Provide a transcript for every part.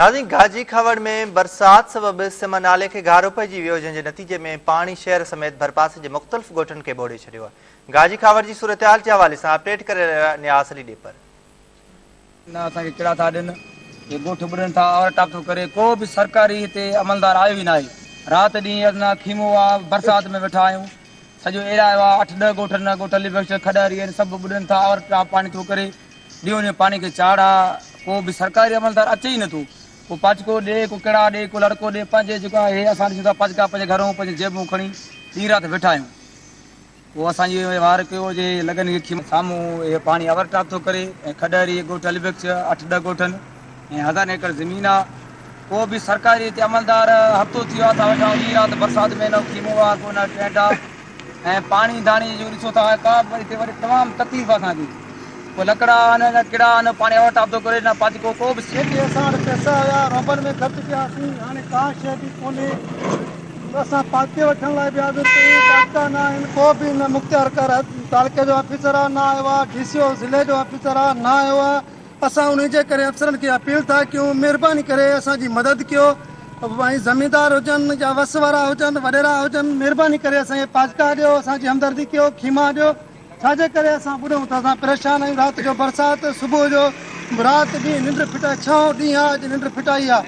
ناظرين گاجي کاوڙ ۾ برسات سبب سم نالي کي گهارو پئجي ويو جنهن جي نتيجي ۾ پاڻي شهر سميت ڀرپاسي جي مختلف ڳوٺن کي ٻوڙي ڇڏيو آهي گاجي کاوڙ جي صورتحال جي حوالي سان اپڊيٽ ڪري رهيو آهي نياز علي ڏيپر. نه اسان کي ڪهڙا ٿا ڏين هي ڳوٺ ٻڏن ٿا اور ٽاپ ٿو ڪري ڪو به سرڪاري هتي عملدار آيو ئي ناهي رات ڏينهن اسان خيمو آ برسات ۾ ويٺا آهيون سڄو ايريا آ اٺ ڏهه ڳوٺ نه ڳوٺ علي بخش کڏهري آهن سڀ ٻڏن ٿا اور ٽاپ پاڻي ٿو ڪري ڏينهون ڏينهن پاڻي کي چاڙهه آ، ڪو به سرڪاري عملدار اچي ئي نٿو، ڪو پاچڪو ڏي، ڪو ڪڙا ڏي، ڪو لڙڪو ڏي، پنهنجي جيڪو آهي اسان ڏسون ٿا پاچڪا پنهنجي گهرون پنهنجي جيبون کڻي ڏينهن رات ويٺا آهيون، ڪو اسان جي واهر ڪيو جي لڳن کي کيم سامهون اهي پاڻي اور ٽاپ ٿو ڪري ۽ کڏهري ڳوٺ علي بخش اٺ ڏهه ڳوٺن ۽ هزارين ايڪڙ زمين آ، ڪو به سرڪاري هتي عملدار هفتو ٿي ويو آ اسان ويٺا آهيون ڏينهن رات برسات ۾ نه خيمو آ ڪو نه ٽينٽ آ ۽ پاڻي ڌاڻي جو ڏسو ٿا ڪا به هتي وڏي تمام تڪليف آ اسان کي. ڪو لڪڙا آهن نه ڪڙا آهن، پاڻي اوٽ آبدو ڪري نه پاچڪو ڪو به. جيڪي اسان وٽ پئسا هيا روبن ۾ خرچ ڪياسين، هاڻي ڪا شيء به ڪونهي. اسان پاچڪي وٺڻ لاء به عرض ڪيون، پاچڪا نه آهن، ڪو به نه مختيارڪار تعلقي جو آفيسر آ نه آيو آ، ڊي سي او ضلعي جو آفيسر آ نه آيو آ، اسان انهي جي ڪري افسرن کي اپيل ٿا ڪيون مهرباني ڪري اسان جي مدد ڪيو ۽ زميندار هجن يا وس وارا هجن وڏيرا هجن مهرباني ڪري اسان کي پاچڪا ڏيو اسان جي همدردي ڪيو خيما ڏيو ڇاجي ڪري اسان ٻڏون ٿا اسان پريشان آهيون رات جو برسات صبح جو رات ڏينهن ننڊ ڦٽائي ڇهون ڏينهن آ اڄ ننڊ ڦٽائي آ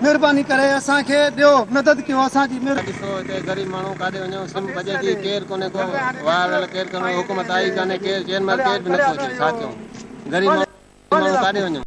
مهرباني ڪري اسان کي ڏيو مدد ڪيو اسان جي مهر. ڏسو هتي غريب ماڻهو ڪاڏي وڃون سم ڀڄي ٿي ڪير ڪونهي ڪو واهه ويل ڪير ڪونهي حڪومت آئي ڪانهي ڪير چيئرمين ڪير به نٿو اچي ڇا ڪيون غريب ماڻهو ڪاڏي وڃون.